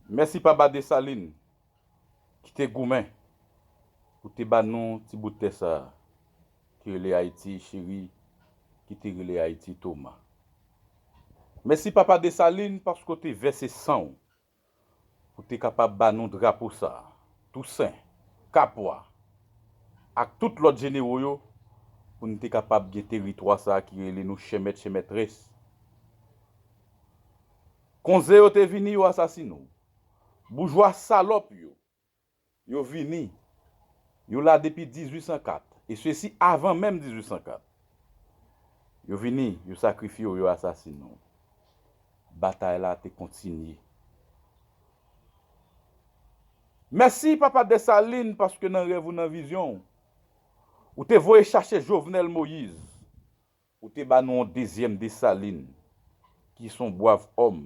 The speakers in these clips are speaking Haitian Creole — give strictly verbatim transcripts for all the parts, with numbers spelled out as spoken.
Mèsi papa Desalin ki te goumen pou te ba nou ti bout tè sa a ki rele Ayiti cheri, ki te rele Ayiti Toma. Mèsi papa Desalin paske w te vèse san w pou te kapab ba nou drapo sa a, Tousen, Kapwa, ak tout lòt jenero yo, pou n te kapab gen teritwa sa a ki rele nou chèmèt chèmètrès. Konze yo te vini, yo asasine w. Boujwa salòp yo, yo vini, yo la depi dizuit san kat, e sesi avan menm dizuit san kat. Yo vini, yo sakrifye w, yo asasine w. Batay la te kontinye. Mèsi papa Desalin paske nan rèv ou, nan vizyon w, ou te voye chache Jovenel Moïse. Ou te ba nou yon dezyèm Desalin, ki se yon bwav òm,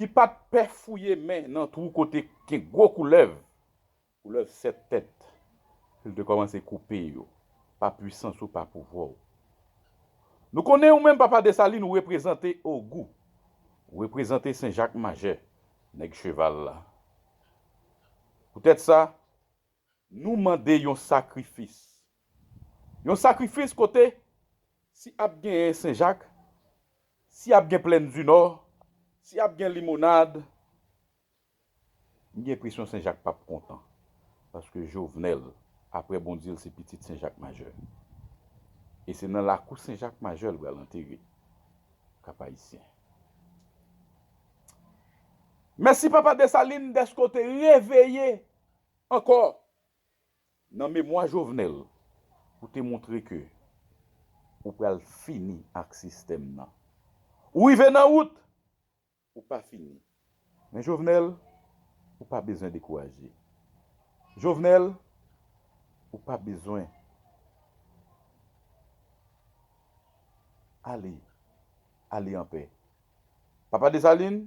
ki pa t pè fouye men nan twou kote gen gwo koulèv, koulèv sèt tèt, pou l te kòmanse koupe yo, pa pwisans ou, pa pouvwa w. Nou konnen ou menm papa Desalin, ou reprezante Ogou, ou reprezante Sen Jak Majè, nèg cheval la. Poutèt sa, nou mande yon sakrifis. Yon sakrifis kote, si ap genyen Sen Jak, si ap gen Plèn di Nò, si ap gen Limonad, m gen enpresyon Sen Jak p ap kontan. Paske Jovenel, apre Bondye, l se pitit Sen Jak Majè. E se nan lakou Sen Jak Majè l pral antere, Kap Ayisyen. Mèsi papa Desalin dèske w te reveye ankò nan memwa Jovenel pou te montre ke ou pral fini ak sistèm nan. Ou rive nan wout, ou pa fini. Men Jovenel, ou pa bezwen dekouraje. Jovenel, ou pa bezwen ale, ale anpè. Papa Desalin,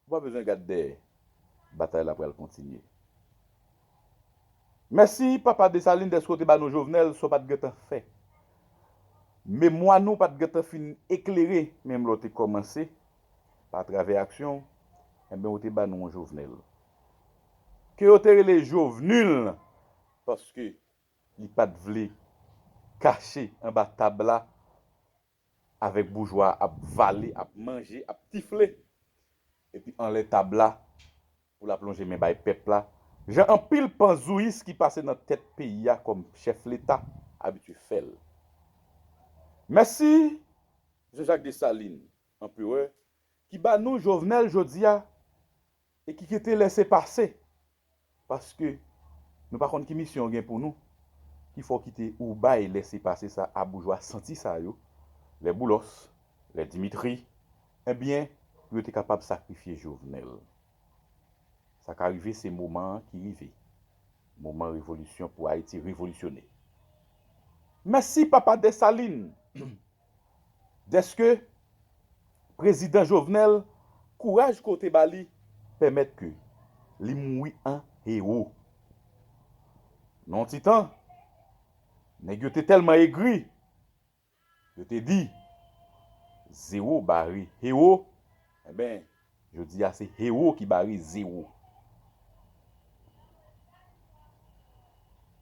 ou pa bezwen gad dèyè. Batay la pral kontinye. Mèsi papa Desalin dèske w te ba nou Jovenel, sa w pa t gentan fè. Memwa nou pa t gentan fin eklere, menm lè w te kòmanse, pa travè aksyon w, enben ou te ba nou yon Jovenel. Ke yo te rele Jovenul, paske li pa t vle kache anba tab la avèk boujwa ap vale, ap manje, ap tifle, epi anlè tab la, pou l ap lonje men bay pèp la, jan anpil panzouyis ki pase nan tèt peyi a kòm chèf Leta abitye fè l. Mèsi Jean-Jacques Dessalines, anperè, ki ba nou Jovenel jodi a e ki kite lèsepase, paske nou pa konn ki misyon yo gen pou nou, ki fè w kite ou bay lèsepase sa a boujwa santi sa yo, les Boulos, les Dimitri, ebyen, pou yo te kapab sakrifye Jovenel. Sa ka rive, se moman an ki rive. Moman revolisyon pou Ayiti revolisyone. Mèsi papa Desalin dèske prezidan Jovenel, kouraj ke w te ba li pèmèt ke li mouri an ewo. Nan yon ti tan, nèg yo te tèlman egri, yo te di, zewo bare ewo. Enben, jodi a se ewo ki bare zewo.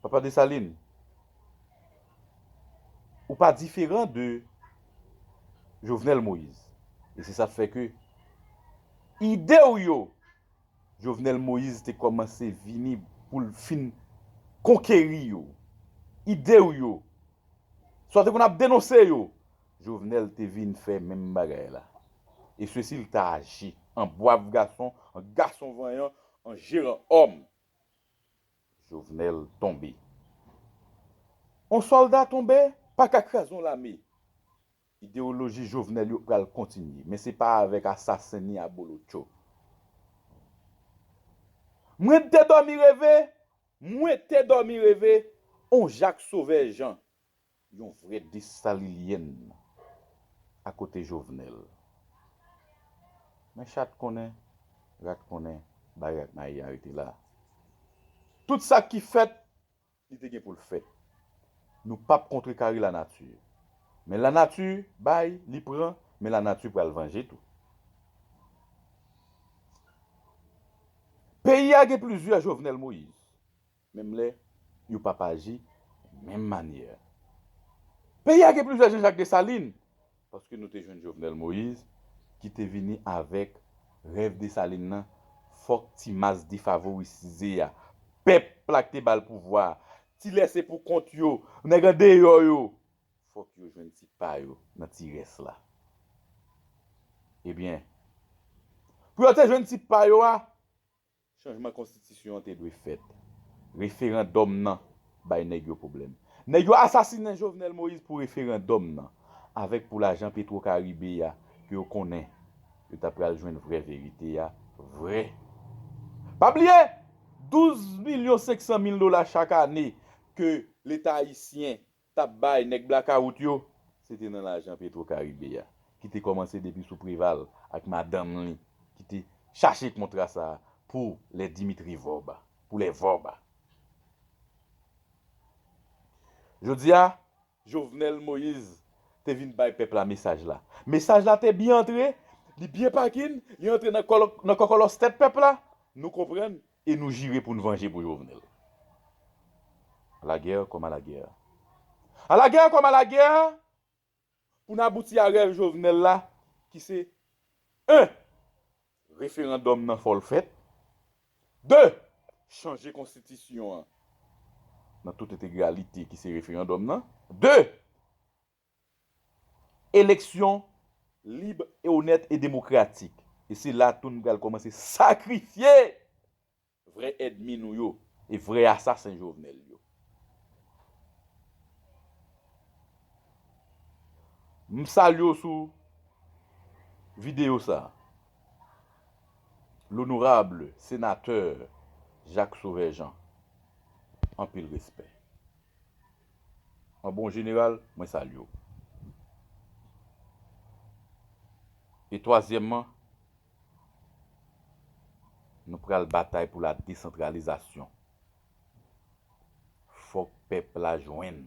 Papa Desalin, ou pa diferan de Jovenel Moïse. E se sa k fè ke ide w yo, Jovenel Moïse te kòmanse vini pou l fin konkeri yo. Ide w yo, sa w te konn ap denonse yo, Jovenel te vin fè menm bagay la. E sesi l ta aji an bwav gason, an gason vanyan, an jeran òm. Jovenel tonbe. On sòlda tonbe pa ka kraze on lame. Ideyoloji Jovenel yo pral kontinye, men se pa avèk asasen ni abolotcho. Mwen te dòmi reve, mwen te dòmi reve, on Jak Sovè Jan, yon vrè Desalilyèn akote Jovenel. Men chat konnen, rat konnen, bay ak mayi a rete la. Tout sa ki fèt, li te gen pou l fèt. Nou p ap kontrekare lanati. Men lanati bay, li pran, men lanati pral vanje tou. Peyi a gen plizyè Jovenel Moïse. Menm lè, yo p ap aji menm manyè. Peyi a gen plizyè Jean Jacques Dessalines. Paske nou te jwenn Jovenel Moïse ki te vini avèk rèv Desalin nan, fòk ti mas defavorize a, pèp la ki te ba l pouvwa a, ti lè se pou kont yo, nèg andeyò yo, fòk yo jwenn ti pa yo nan ti rès la. Ebyen, pou yo te jwenn ti pa yo a, chanjman konstitisyon an te dwe fèt. Referandòm nan bay nèg yo pwoblèm. Nèg yo asasinen Jovenel Moïse pou referandòm nan, avèk pou lajan Petro Caribe a ke yo konnen yo ta pral jwenn vrè verite a, vrè. Pa bliye, douz milyon senk san mil dola chak ane ke Leta ayisyen t ap bay nèg blakawout yo, se te nan lajan Petro Caribe a, ki te kòmanse depi sou Preval ak madanm li, ki te chache kontra sa a pou les Dimitri Vorbe, pou les Vorbe. Jodi a, Jovenel Moïse te vin bay pèp la mesaj la. Mesaj la te byen antre, li byen pakin, li antre nan kòlò-, nan kòkòlòs tèt pèp la. Nou konprann e nou jire pou n vanje pou Jovenel. À la guerre comme à la guerre. À la guerre comme à la guerre, pou n abouti a rèv Jovenel la, ki se, en, referandòm nan fò l fèt, de, chanje konstitisyon an nan tout entegralite ki se referandòm nan, de, eleksyon lib e onèt e demokratik. E se la tou n pral kòmanse sakrifye vrè ènmi nou yo e vrè asasen Jovenel yo. M salye w sou videyo sa. L'honorable sénateur Jacques Sauveur Jean. Anpil respè. An bon jeneral, mwen salye w. E twazyèmman, nou pral batay pou la desantralizasyon. Fòk pèp la jwenn.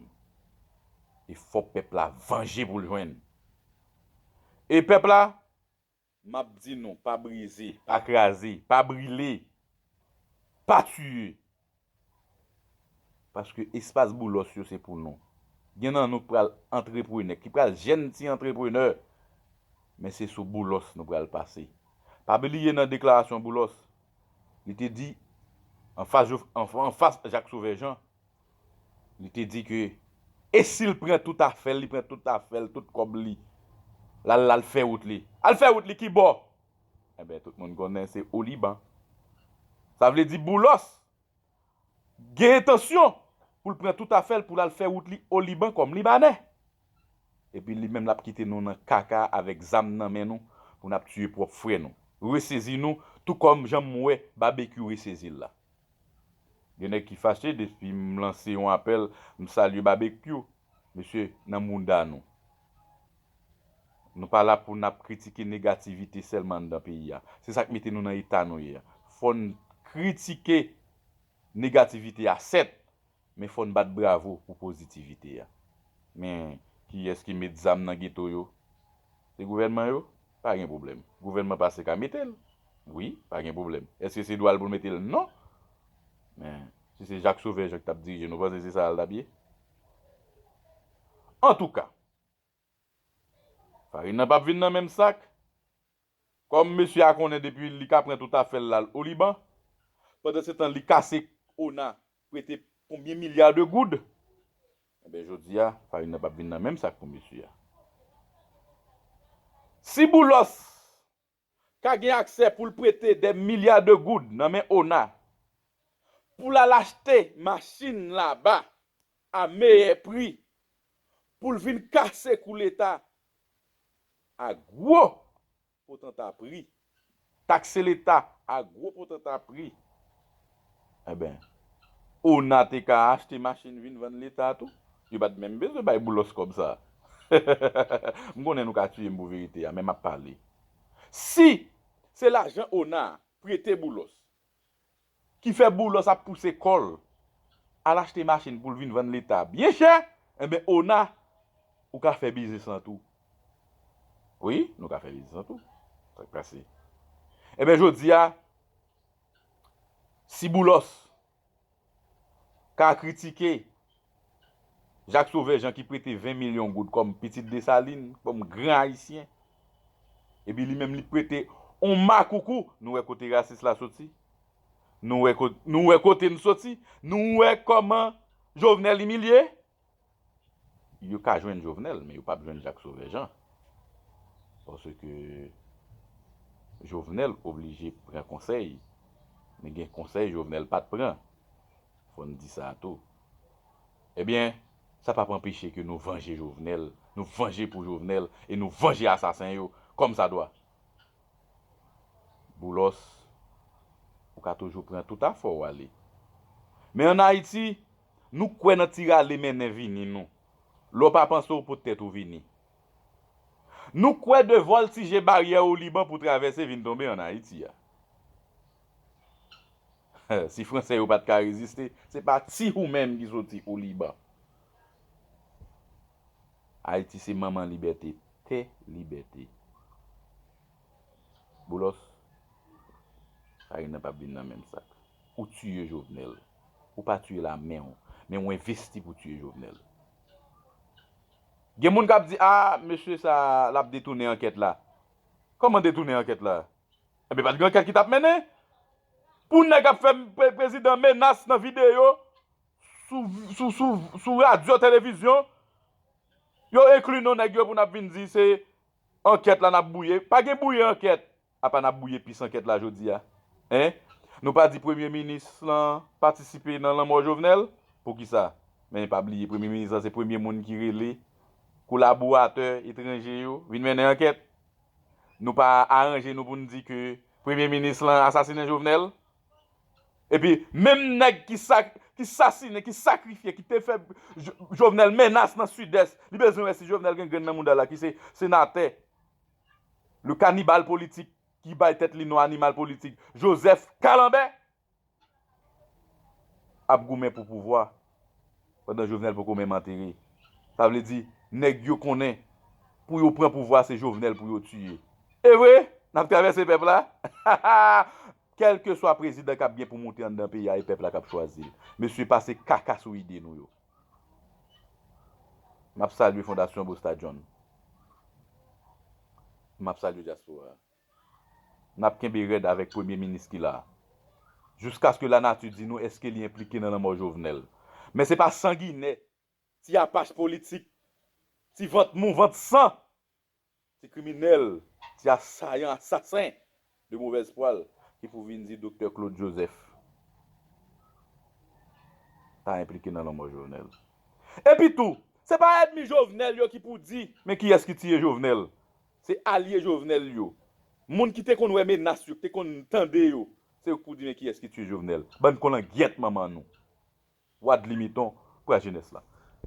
E fòk pèp la vanje pou l jwenn. E pèp la, m ap di nou, pa brize, pa kraze, pa brile, pa tiye. Paske espas Boulos yo se pou nou. Gen nan nou k pral antreprenè, ki pral jèn ti antreprenè, men se sou Boulos nou pral pase. Pa bliye nan deklarasyon Boulos, li te di, anfas, anfas Jacques Sauveur Jean, li te di ke, e si l pran tout afè l, li pran tout afè l, tout kòb li, l al, l al fè wout li. Al fè wout li ki bò? Enben, tout moun konnen se Oliban. Sa vle di Boulos gen entansyon pou l pran tout afè l pou l al fè wout li Oliban kòm Libanè. Epi li menm l ap kite nou nan kaka avèk zam nan men nou pou n ap tiye pwòp frè nou. Resezi nou, tou kòm jan m wè Babekyou resezi l la. Gen nèg ki fache depi m lanse yon apèl, m salye Babekyou. Mesye, nan mounda nou. Nou pa la pou n ap kritike negativite sèlman anndan peyi a. Se sa k mete nou nan eta nou ye a. Fò n kritike negativite a, sèt, men fò n bat bravo pou pozitivite a. Men, kiyès ki met zam nan geto yo? Se gouvènman yo? Pa gen pwoblèm. Gouvènman pase ka mete l. Wi, pa gen pwoblèm. Èske se dwa l pou l mete l? Non. Men, si se Jacques Sauveur Jean ki t ap dirije, nou panse se sa l t ap ye? Antouka, farin nan p ap vin nan menm sak. Kòm mesye a konnen depi li ka pran tout afè l l al Oliban, pandansetan li kase ona prete konbyen milya de goud, enben, jodi a, farin nan p ap vin nan menm sak pou mesye a. Si Boulos ka gen aksè pou l prete dè milya de goud nan men ona, pou l al achte machin laba a meyè pri, pou l vin kase kou Leta a gwo potanta pri, takse Leta a gwo potanta pri, enben, ona te ka achte machin vin vann Leta tou. Yo pa t menm bezwen bay Boulos kòb sa. M konnen nou ka tiye m pou verite a, men m ap pale. Si se lajan ona a prete Boulos, ki fè Boulos ap pouse kò l al achte machin pou l vin vann Leta byen chè, enben, ona, ou ka fè biznis lan tou. Wi, nou ka fè biznis lan tou. Sa k pase? Enben, jodi a, Si Boulos ka kritike Jacques Sauveur Jean ki prete ven milyon goud kòm pitit Desalin, kòm gran Ayisyen, epi li menm li prete on makoukou, nou wè kote rasis la soti. Nou wè kote, nou wè kote n soti. Nou wè kòman Jovenel imilye. Yo ka jwenn Jovenel, men yo p ap jwenn Jacques Sauveur Jean. Paske Jovenel oblije pran konsèy, men gen konsèy Jovenel pa t pran. Fò n di sa tou. Ebyen, sa p ap anpeche ke nou vanje Jovenel, nou vanje pou Jovenel e nou vanje asasen yo kòmsadwa. Boulos, ou ka toujou pran tout afè w ale. Men ann Ayiti, nou kwè nan ti rale mennen vini nou. Lè w pa panse w pot tèt ou vini. Nou kwè de vòltije baryè Oliban pou travèse vin tonbe ann Ayiti a. Si Fransè yo pa t ka reziste, se pa ti ou menm ki soti Oliban. Ayiti se manman libète, tè libète. Boulos, Farina p ap vin nan menm sak. Ou tiye Jovenel. Ou pa tiye l a men w, men w envesti pou tiye Jovenel. Gen moun k ap di, a, mesye sa, l ap detounen ankèt la. Kòman detounen ankèt la? Ebyen, pa t gen ankèt ki t ap mennen. Pou nèg ap fè pre- prezidan menas nan videyo, sou, sou, sou, sou radyo, televizyon, yo enkli non nèg yo pou n ap vin di se ankèt la n ap bouye. Pa gen bouye ankèt. Apa n ap bouye pis ankèt la jodi a? Hein? Nou pa di premye minis lan patisipe nan lanmò Jovenel? Poukisa? Men pa bliye, premye minis lan se premye moun ki rele kolaboratè etranje yo vin mennen ankèt. Nou pa aranje nou pou n di ke premye minis lan asasinen Jovenel? Epi, menm nèg ki sa, ki sasinen, ki sakrifye, ki te fè Jo- Jovenel menas nan Sidès, li bezwen wè si Jovenel gen grenn nan mouda la, ki se senatè, le kanibal politik, ki bay tèt li non animal politik, Joseph Kalanbè, ap goumen pou pouvwa, pandan Jovenel poko menm antere. Sa vle di, nèg yo konnen, pou yo pran pouvwa, se Jovenel pou yo tiye. E vre, n ap travèse pèp la. Kèlkeswa prezidan k ap gen pou moute anndan peyi a, e pèp la k ap chwazi l. Mesye, pase kaka sou ide nou yo. M ap salye Fondasyon Busta John. M ap salye dyaspora a. N ap kenbe rèd avèk premye minis ki la a. Jiskaske lanati di nou èske li enplike nan lanmò Jovenel. Men se pa sanginè, ti apach politik, ti vant mou, vant san, ti kriminèl, ti asayan, asasen de movèz pwa l ki pou vin di Doktè Claude Joseph ta enplike nan lanmò Jovenel. Epi tou, se pa ènmi Jovenel yo ki pou di, men kiyès ki tiye Jovenel? Se alye Jovenel yo. Moun ki te konn wè menas yo, ki te konn tande yo, se yo k pou di men kiyès ki tiye Jovenel. Bann kolangyèt manman nou. Wadly Miton, pwa jenès la.